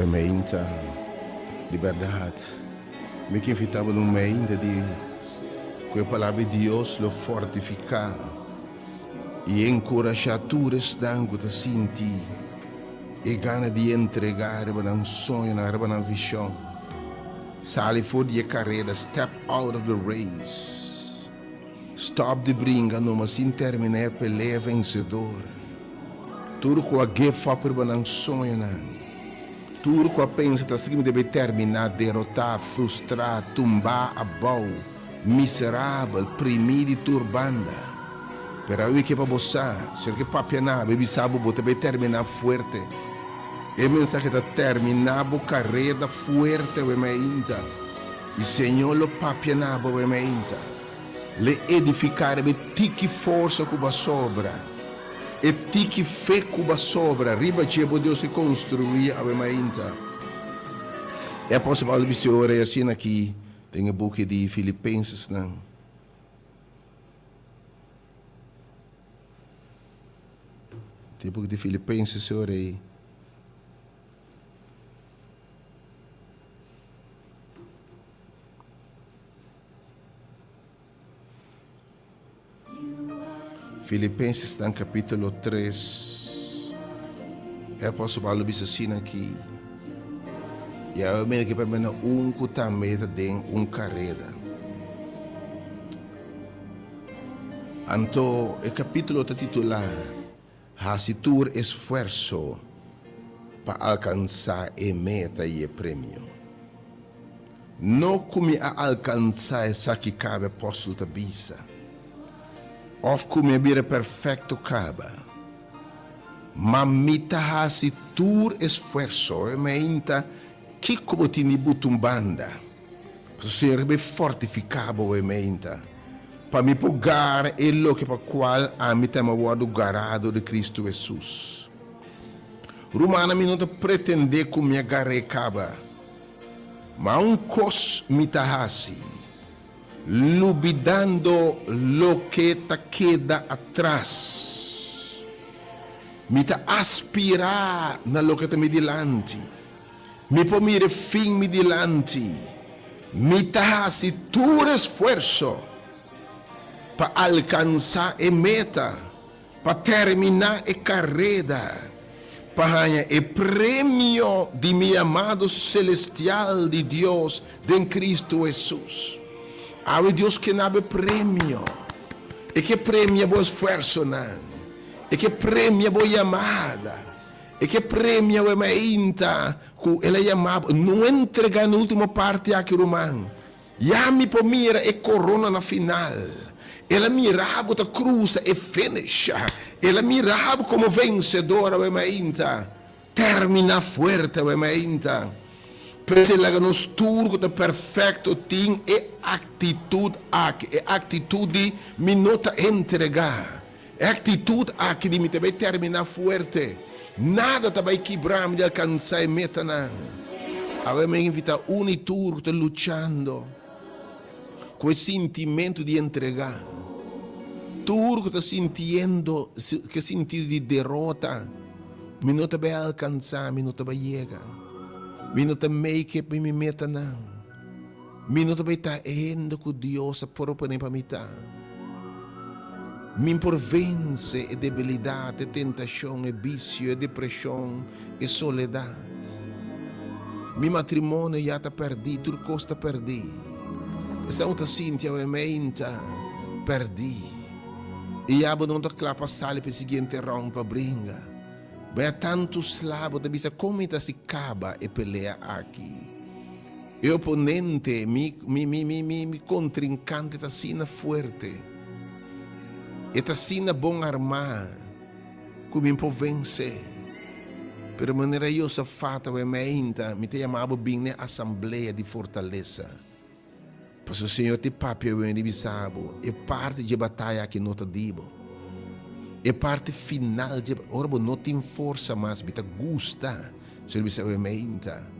Awe meinta, di bèrdat, mi ke invitá bo na un meinta di ku e Palabra di Dios lo fortifiká i enkurashá tur esnan ku ta sinti e gana di entregá riba nan soñonan, riba nan vishon. Sali for di e kareda, step out of the race. Stop di bringa numa sin termina e pelea vensedor. Tur ku a give up riba nan soñonan, tur ku a pensa ta sigui mi debe termina derotá, frustrá, tumbá abou, miserabel, primí di tur banda. Pero awe ke pa bo sa, Señor ke papia na bo i bisa bo, bo ta bay termina fuerte. E mensahe ta termina bo kareda fuerte awe mainta. I Señor lo papia na bo awe mainta. L'e edifiká riba e tiki forsa ku bo a sobra, e tiki fe ku bo a sobra, riba dje bo Dios ke konstruí awe mainta. E apòstel Pablo bisti ora e asina aki den e buki di Filipensesnan. Den e buki di Filipenses e ora ei. Filipensesnan capítulo 3. E apóstol Pablo bisa asina aki, I awe mira ki pa mena un ku tambe ta den un kareda. Anto e kapítulo ta titulá Hasi tur esfuerso pa alkansá e meta i e premio. No ku mi a alkansá esaki kaba, e apòstel ta bisa, òf ku mi a bira perfekto kaba, ma mi ta hasi tur esfuerso. E meinta, kiko bo tin di buta un banda? Pasobra Señor a fortifiká bo, e meinta, pa mi por gara e loke pa kual ami tambe a wòrdu gará dor di Kristu Hesus. Rumannan, mi no ta pretendé ku mi a gar'é kaba, ma un kos mi ta hasi, lubidando loke ta keda atras, mi ta aspirá na loke ta mi dilanti. Mi por mira e fin mi dilanti. Mi ta hasi tur esfuerso pa alkansá e meta, pa terminá e kareda, pa haña e premio di mi yamado selestial di Dios den Kristu Hesus. Awe Dios ke na bo e premio. E ke premia bo esfuersonan. E ke premia bo yamada. E ke premia we mainta ku el a yama bo. No entrega na ultimo parti aki ruman. Ya mi por mira e korona na final. El a mira bo ta krusa e finish. El a mira bo komo vensedor awe mainta. Termina fuerte awe mainta. P'esei laga nos tur ku ta perfekto tin e aktitut aki, e aktitut di mi no ta entrega. E aktitut aki di mi ta bai terminá fuerte. Nada ta bai kibrá mi di alkansá e metanan. Awe mi a invitá un i tur ku ta luchando ku e sintimentu di entregá, tur ku ta sintiendo ku e sintido di derota, Mi no ta bai alkansá, mi no ta bai yega, mi no ta make it pa mi metanan. Mi no ta bai ta e hende ku Dios a proponé pa mi ta. Mi por vense e debilidat, e tentashon, e bisio, e depreshon, e soledat. Mi matrimonio ya ta pèrdí, tur kos ta pèrdí. Esnan ku ta sinti awe meinta pèrdí. I ya bo no ta kla pa sali pa e siguiente round pa bringa. Bo ya tantu sla, bo ta bisa, Kon mi ta hasi kaba e pelea aki? E oponente, mi, mi, mi, mi, mi, mi kontrinkante ta asina fuerte, e ta asina bon armá, ku mi por vensé. Pero manera Josafat awe meinta, mi ta yama bo bin n'e asamblea di fortalesa. Pasobra Señor te papia awe di bisa bo, e parti dje bataya aki no ta di bo. E parti final dje, ora bo no tin forsa mas, mi ta gusta, Señor bisa awe meinta.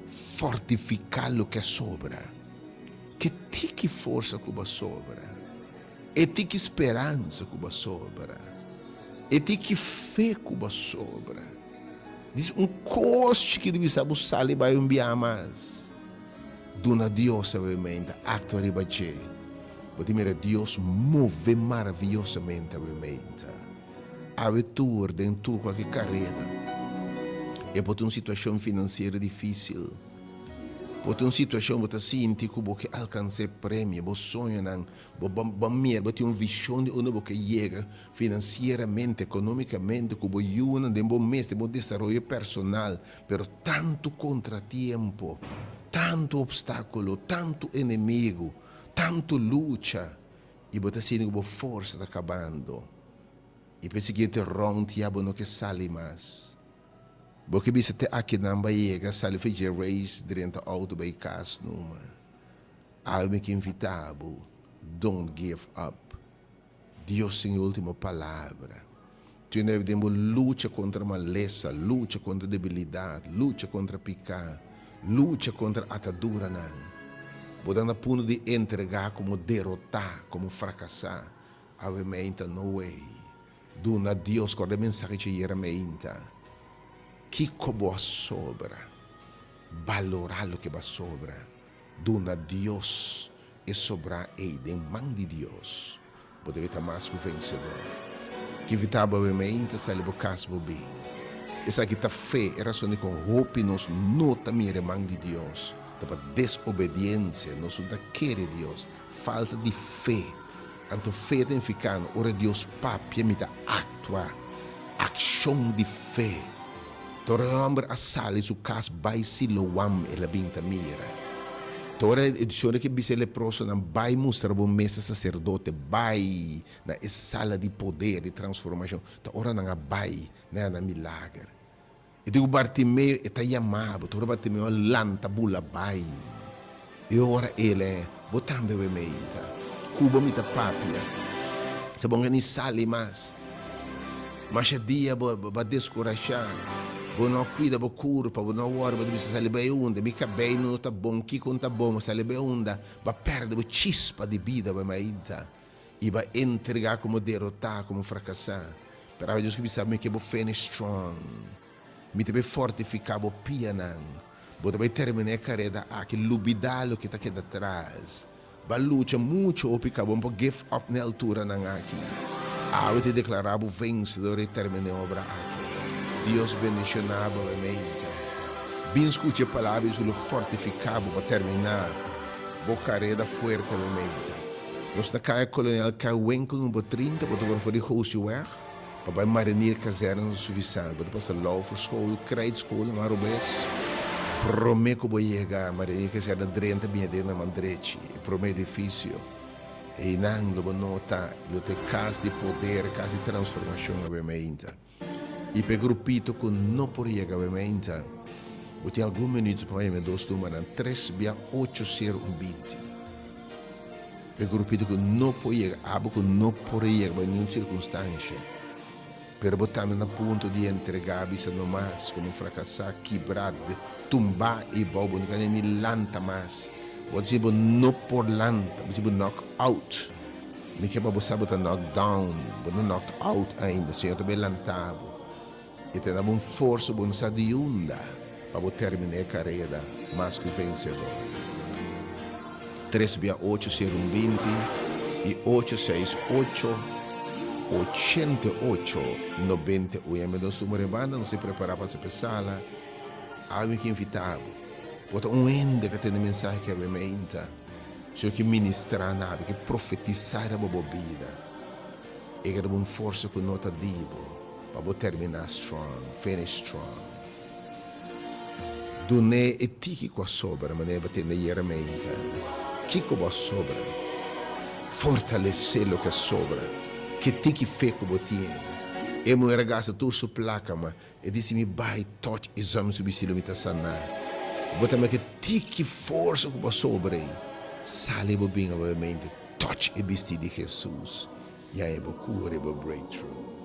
Fortifiká loke a sobra. Ke tiki forsa ku bo a sobra, e tiki speransa ku bo a sobra, e tiki fe ku bo a sobra. Dis un kos chikitu bisa bo sali bai un bia mas. Duna Dios awe meinta, aktua riba dje. Bo tin mira Dios move maraviyosamente awe meinta. Awe tur den tur kualke kareda. E por ta un situashon finansiero difisil. Por ta un situashon bo ta sinti ku bo ke alkansa e premio, bo soñonan, bo bo mira, bo tin un vishon di unda bo ke yega finansieramente, ekonomikamente, ku bo yunan, den bo mes, den bo desaroyo personal. Pero tantu kontratiempo, tantu opstákulo, tantu enemigu, tantu lucha, i bo ta sinti ku bo forsa ta kabando. I pa e siguiente round ya bo no ke sali mas. Bo ke bisa te akinan bo a yega, sali for dje race, drenta outo bai kas numa. Awe mi ke invita bo, don't give up. Dios tin e ultimo palabra. Tene den bo lucha kontra malesa, lucha kontra debilidat, lucha kontra piká, lucha kontra ataduranan. Bo ta na punto di entregá komo derotá, komo frakasá. Awe meinta, no way. Duna Dios, kòrda e mensahe dje ayera meinta. Kiko bo a sobra? Balorá loke bo a sobra. Duna Dios e sobrá ei den man di Dios, bo debe ta mas ku vensedor. Ki invitá bo awe ta sali bo kas bo bin. Esaki ta fe, e rason dikon hopi nos no ta mira e man di Dios ta pa desobediensia, nos no ta kere Dios, falta di fe. Anto fe ta nifiká ora Dios papia mi ta aktua, akshon di fe. Tora e hòmber a sali su kas bai Siloam, el a bin ta mira. Tora e Señor ke bisa e leprosonan, Bai mustra bo mes na saserdote, bai na e sala di poder di transformashon. Ta ora nan a bai, nan a na milager. E di ku Bartimeo, e ta yama bo. Tora Bartimeo a lanta bula bai. E ora el e, Bo tambe we meinta. Ku bo mi ta papia. Ta bon ke ni sali mas. Masha dia bo bo a deskurashá. Bo no a kuida bo kurpa, bo no a wòri, bo ta bisa sali bai unda, mi kabei no ta bon, kiko no ta bon, bo sali bai unda, bo a pèrdè bo chispa di bida bo mainta i bo a entregá komo derotá, komo frakasá. Pero awe Dios ke bisa bo, mi ke bo finish strong. Mi ta bai fortifiká bo pianan. Bo ta bai terminá e kareda aki. Lubidá loke ta keda tras. Bo a lucha muchu hopi kaba. Bo no por give up na e alturanan aki. Awe ta deklará bo vensedor i terminá e obra aki. Dios bendishoná bo nuevamente. Bin skucha e palabra di Dios ku lo fortifiká bo pa terminá bo kareda fuerte nuevamente. Nos na Kaya Kolonel Kaiwinkel number 30, bo ta wòrdu for di Goosjeweg. Pa bai Marinier Kazerne no ta sufisante, bo ta pasa Lauverschool, Krijtschool na man robes. Prome ku bo yega Marinier Kazerne drenta bini aden na man drechi, e prome edifisio. Einan lo bo nota lo ta e kas di poder, kas di transformashon awe meinta. I pa e grupito ku no por yega awe meinta, bo tin algun minuto pa yama e dos numbernan, tres bia ocho sero un binti. E grupito ku no por yega, abo ku no por yega pa niun sirkunstansha, pero bo tambe na punto di entregá, bisa no mas, komo frakasá, kibrá, tumbá i bou, bo no ka ni lanta mas. Bo ta sinti bo no por lanta, bo sinti bo knock out. Mi ke pa bo sa bo ta knock down, bo no knocked out ainda, Señor ta bay lanta bo. E ta daba un forsa bo no sa di unda pa bo termina e karera mas ku vensedor. Tres bia ocho sero un 20 i ocho seis ocho 88 91. Yami nos numero e banda, nos ta prepara pa hasi pesala. Awe mi ke invita bo. Bo ta un hende ka tende mensahe ke awe meinta. Señor ke ministra na bo, ke profetisa riba bo bida. E ke daba un forsa ku no ta di bo. Pa bo terminá strong, finish strong. Dun'é e tiki ku a sobra, manera bo tende ayera meinta. Kiko bo a sobra? Fortalesé loke a sobra. Ke tiki fe ku bo tin. E muher a gasta tur su plaka, ma e di si mi bai touch e zòmi su bisti lo mi ta saná. Bo ta mira ke tiki forsa ku bo a sobra ei. Sali bo bin awe meinta, touch e bisti di Jesus. Ya e bo cura e bo breakthrough.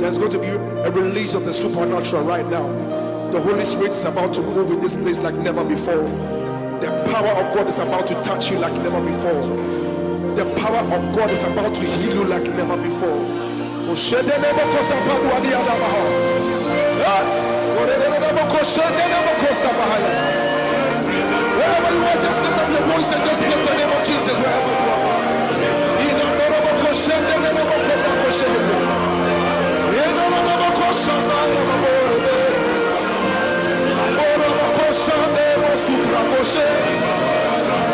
There's going to be a release of the supernatural right now. The Holy Spirit is about to move in this place like never before. The power of God is about to touch you like never before. The power of God is about to heal you like never before. Wherever you are, just lift up your voice and just bless the name of Jesus wherever you are.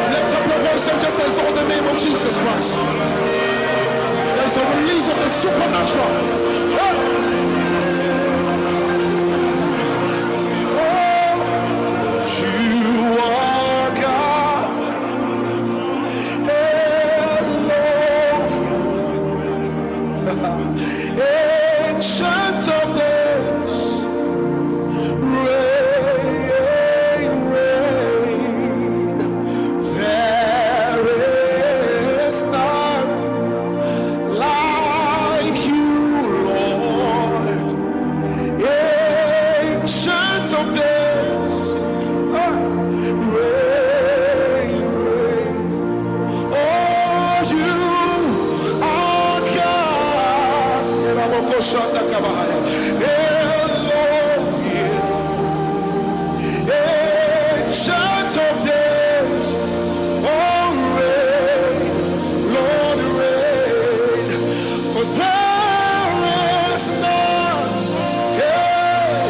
Lift up your voice and just exalt the name of Jesus Christ. There is a release of the supernatural. Oh, you are God. Elohim. Ancient of days. Reign, reign. There is none like you, Lord. Ancient of days. Ah, reign, reign. Oh, you are God. Elohim. Ancient of days. Oh, reign, Lord, reign. For there is none hey,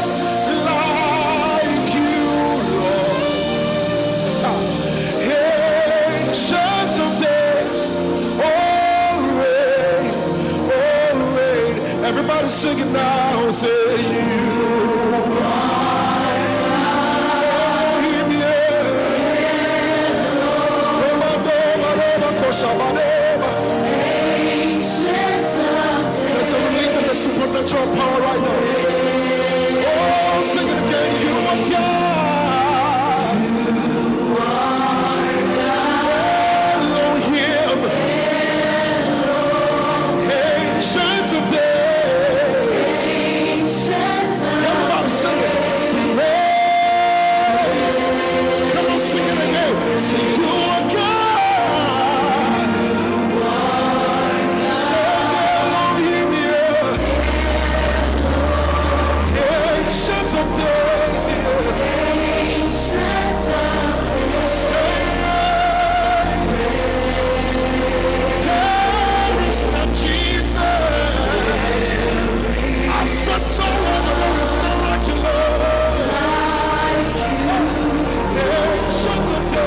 like you, Lord. Ancient of days, oh, reign, oh, reign. Everybody sing it now, say you. Elohim, yeah. Roma, Roma, There's a release of the supernatural power right now. Oh, sing it again. You are God. Elohim. Ancient of days. Everybody sing it. Sing it. Come on, sing it again. Say you are God. Say Elohim, yeah. Ancient of days, yeah. Say there is none Jesus. I've searched all over, there is none like you, Lord. Ancient of days.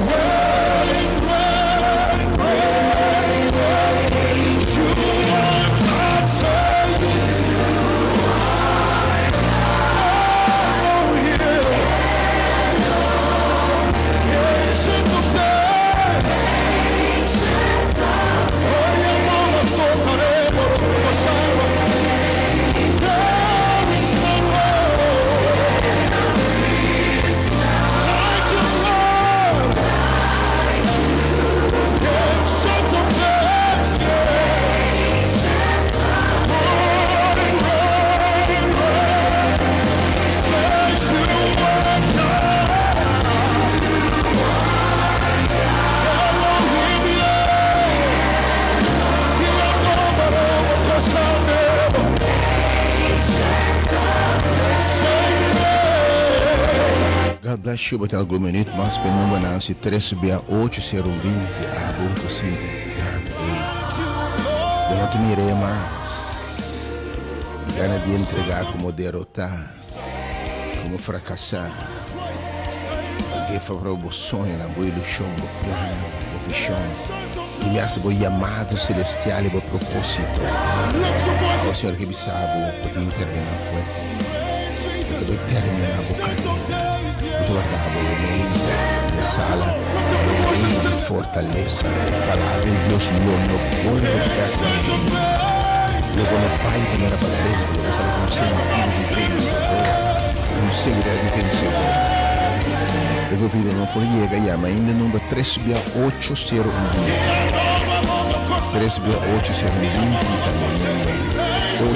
Reign, reign, reign, reign. You are God, say Elohim. Ancient of days. There is no Lord like you, Lord. Ancient of days, yeah. Reign, reign, reign. Say you are God. Elohim, yeah. Say God bless you, but algun minuut mas pe number nan si 3 bia 8 0 20 abo ta sinti gana ei. Bo no ta mira e mas. E gana di entrega como derota, como fracasa. Gefa pa bo soñonan, bo ilusion, bo plannan, bo vision. Y mi hasta bo yamado celestial y bo proposito. Awo Señor ke bisa bo, bo tin termina fuerte. Bo ta bay termina bo carera. Bo ta warda bo bo mes den sala di reino di fortalesa. E palabra di Dios lo no bolbe bek vacío. Lo bo no bay manera pa drenta, lo bo sali cu un sentido di vencedor, un seguridad di vencedor. Lo cu pidi no por yega yama ainda number tres bia ocho sero un binti. Tres bia ocho ser limpi ta mi number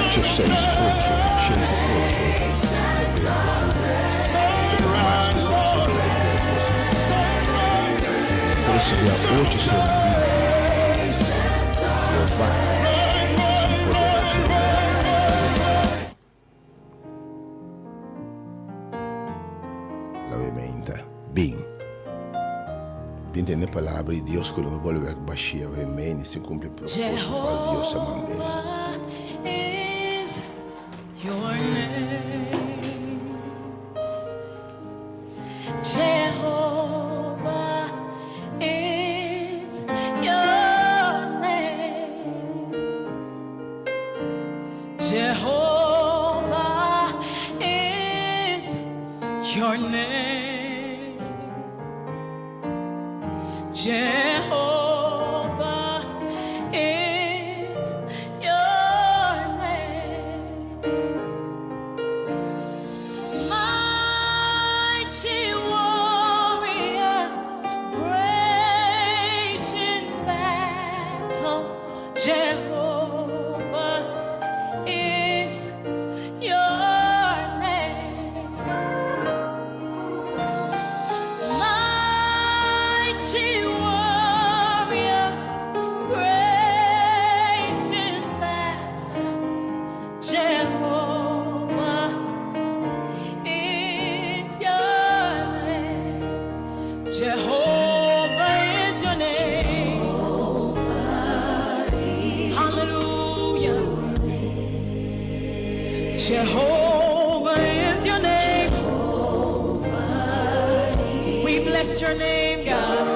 ocho seis ocho shete ocho 21. Bo ta mas ku konsedor den propósito. Tres bia ocho ser limpi. Jehová es un poderoso nomber. Lawe meinta, bin. Bin tende palabra di Dios ku lo no bolbe bek bashia awe mei sin kumpli e propósito kual Dios a mand'é. Jehovah is your name. Jehovah is your name. Jehovah is your name. Jehovah is your name. Mighty warrior, great in battle, Jehovah is your name. Mighty warrior, great in battle, Jehovah is your name. Jehovah is your name. Hallelujah. Jehovah is your name. We bless your name, God.